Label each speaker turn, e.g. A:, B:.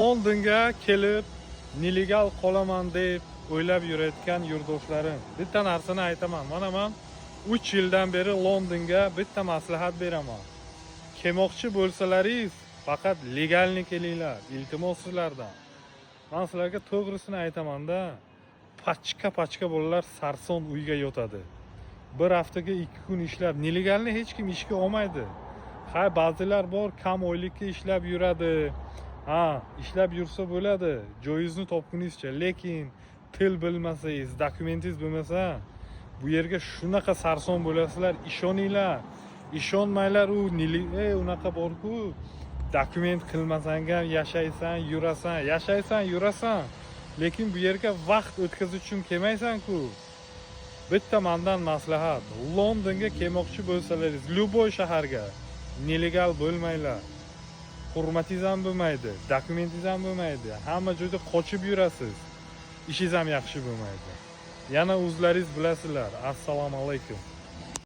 A: Londonga kelib нелегал qolaman deb o'ylab yurayotgan yurtdoshlarim, bitta narsani aytaman. Mana man 3 yildan beri Londonga bitta maslahat beraman. Kelmoqchi bo'lsalaringiz, faqat легальный kelinglar, iltimos sizlardan. Man sizlarga to'g'risini aytaman-da, пачка пачка bolalar sarson uyga yotadi. Bir haftaga 2 kun ishlab, нелегал ni hech kim ishga olmaydi. Ha, ba'zilar bor, kam oylikka ishlab yuradi. Ha, ishlab yursa bo'ladi, joyingizni topguningizcha, lekin til bilmasangiz, dokumentingiz bo'lmasa, bu yerga shunaqa sarson bo'lasizlar, ishoninglar. Ishonmanglar, u unaqa borku, dokument qilmasang ham yashaysan, yurasan, yashaysan, yurasan. Lekin bu yerga vaqt o'tkazish uchun kelmaysan-ku. Bitta mandan maslahat: Londonga kelmoqchi bo'lsalaringiz, любой shaharga нелегал bo'lmanglar. Hurmatingiz ham bo'lmaydi, dokumentingiz ham bo'lmaydi, hamma joyda qochib yurasiz, ishingiz ham yaxshi bo'lmaydi. Yana o'zlaringiz bilasizlar. Assalomu alaykum.